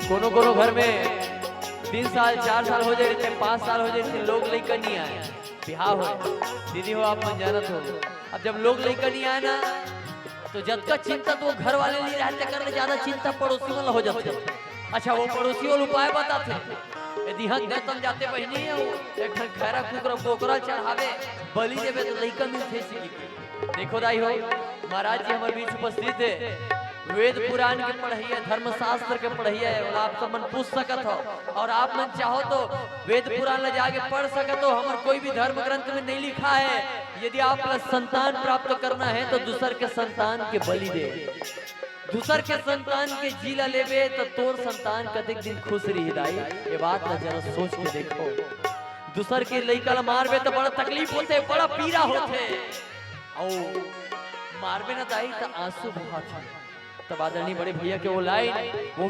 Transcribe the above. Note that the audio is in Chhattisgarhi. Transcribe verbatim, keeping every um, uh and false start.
कोनो कोनो घर में तीन साल, चार साल हो जाए रहिथे, पाँच साल हो जाए रहिथे, लोग लइका नहीं आए, बिहाव हो, दीदी हो, आप मन जानत हो। अब जब लोग लइका नहीं आए ना, तो जतका चिंता तो घर वाले नहीं रहते, कर ले ज्यादा चिंता पड़ोसी मन ला हो जाथे। अच्छा, वो पड़ोसी वाला उपाय बताथे, यदि हक दे तम जाते बहिनी हो, एक ठन खैरा कुकरा बोकरा चढ़ावे, बलि देवे तो लइका मिलथे, इसी की। देखो दाई हो, महाराज जी हमारे बीच उपस्थित है, वेद पुराण के पढ़इया, धर्मशास्त्र के पढ़इया है, और आप सब मन पूछ सकत हो, और आप मन चाहो तो वेद पुराण ला जाके पढ़ सकत हो। हमारे कोई भी धर्म ग्रंथ में नहीं लिखा है, यदि आप ला संतान प्राप्त करना है तो दूसर के संतान के बलि दे, दूसर के संतान के जी ला लेबे तो तोर संतान कतेक दिन खुश रही दाई, ये बात ला जरा सोच के देखो। दूसर के लइका ला मारबे तो बड़ा तकलीफ होथे, बड़ा पीड़ा होथे। अउ मारबे ना दाई त आंसू बहाथे। तब आदरणीय बड़े भैया के वो लाइन, वो